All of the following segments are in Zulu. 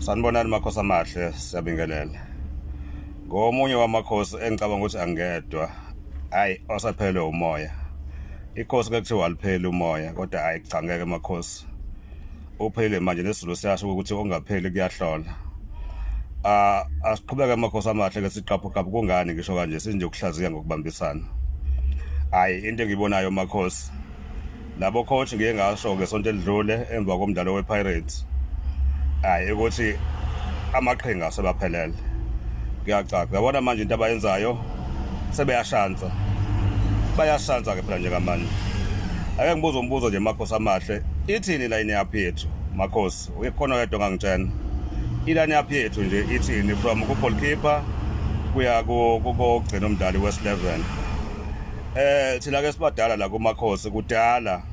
Sanibonani makhosi amahle, siyabingelela. Ngomunye wamakhosi engicabanga ukuthi angedwa, hayi osephelwe umoya. Ikhosi ke kuthiwa alipheli umoya kodwa hayi cha ngeke makhosi. Uphelile manje nesiZulu siyasho ukuthi ongapheli kuyahlola. Ah asiqhubeke amakhosi amahle ke siqaphu qaphu kungani ngisho kanje sinje ukuhlaziya ngokubambisana. Hayi into engiyibonayo makhosi labo coach ngiye ngasho ngesonto elidlule emva komdlalo wePirates hayi ukuthi amaqhinga sebaphelele kuyacaca yabona manje into abayenzayo sebeyashansa bayashansa ke phela njengamanje ake ngibuze umbuzo nje makhosi amahle ithini line up yethu makhosi ukhona oyedwa ongangitshena i-line up yethu nje ithini from ku-goalkeeper kuya kogcina umdlali wesi-11. Thina ke sibadala la kumakhosi kudala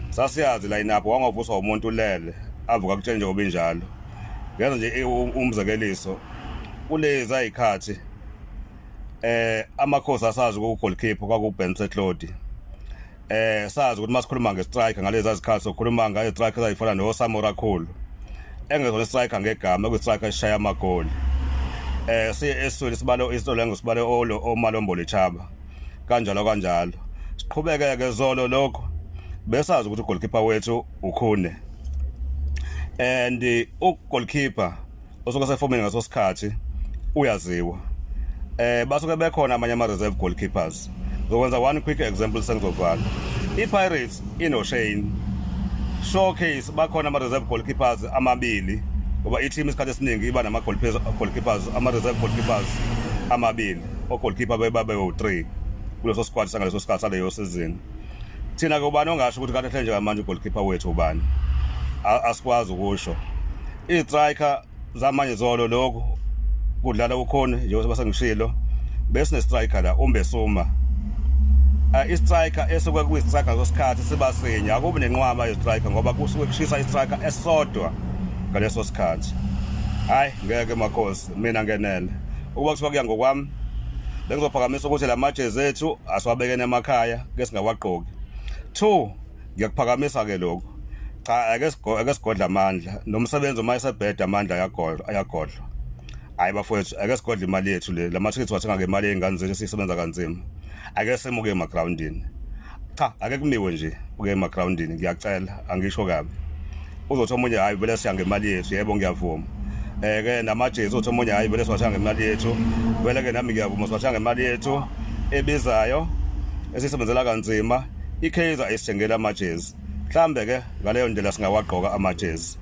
sasiyazi line up wangavuswa umuntu ulele avuka kutshele njengoba injalo. Ngenza nje umzekeliso kulezi ayikhathi amakhosi asazi ku goalkeeper kwaku Ben Setlodi. Sazi ukuthi masikhuluma nge-striker ngalezi zikhathi sokhuluma ngayo striker ezayifana no Samora Khulu engezona striker ngegama kuyi-striker eshaya amagoli. Siye eswini sibalo isitolengo sibale olo oMalombo Lichaba kanjalo kanjalo. Siqhubeke ke zolo lokho besazi ukuthi ugoalkeeper wethu uKhune and ugoalkeeper osuke sefomini ngaso sikhathi uyaziwa. Basuke bekhona amanye ama reserve goalkeepers. Ngizokwenza one quick example sengizovala. IPirates ino Shane showcase bakhona ama reserve goalkeepers amabili ngoba i-team isikhathi esiningi iba nama goalkeepers ama reserve goalkeepers amabili o goalkeeper bebabe u3 kuleso squad sangaleso sikhathi saleyo season. Thina ke ubani ongasho ukuthi kahle njengamanje ugoalkeeper wethu ubani? Asikwazi ukusho. I-striker zamanje zolo lokhu kudlala ukhona njengoba sengishilo besine striker la uMbesuma. I-striker esuke kuyi-striker ngesikhathi siba sinye akubi nenqwaba ye-striker ngoba kusuke kushisa i-striker esodwa ngaleso sikhathi. Hayi ngeke makhosi mina ngenele. Ukuba kuthiwa kuya ngokwami bengizophakamisa ukuthi la majezi ethu asiwabekene emakhaya ke singawagqoki. Two ngiyakuphakamisa ke lokhu. Cha ake ake sigodla amandla nomsebenzi uma esebheda amandla ayagodlwa ayagodlwa. Hayi bafowethu ake sigodle imali yethu le lamathikithi wathenga ngemali yey'ngane zethu esiyisebenza kanzima. Ake simuke emagrawundini. Cha ake kumiwe nje uke emagrawundini ngiyacela angisho kabi. Uzothi omunye hayi vele siya ngemali yethu yebo ngiyavuma. Ke namajezi uzothi omunye hayi vele siwathenga ngemali yethu. Vele ke nami ngiyavuma siwathenga ngemali yethu ebizayo esisebenzela kanzima. IKaizer ayisithengeli amajezi. Mhlambe ke ngaleyo ndlela singawagqoka amajezi.